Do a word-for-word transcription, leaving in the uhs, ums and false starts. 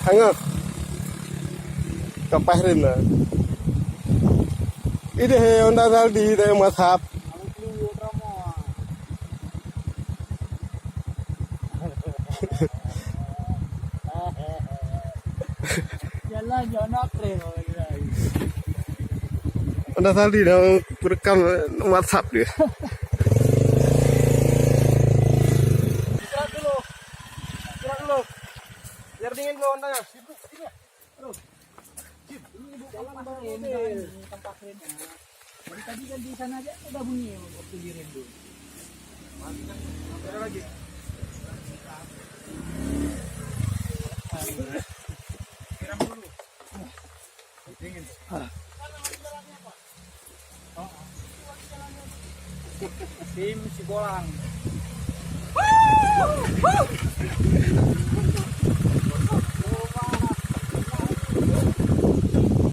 Hangat. Kapah rin lah. Ini he Honda Saldi dari Masab. Jalan jauh nak keren orang gila. Honda Saldi dah rekam WhatsApp dia. Istirahat dulu. Istirahat dulu. Biar dingin dulu Hondanya. Jalan baru ini, tempat remnya. Dari tadi kan di sana aja udah bunyi waktu direm dulu. Ada lagi. Siram dulu. Dingin. Tim Sibolang.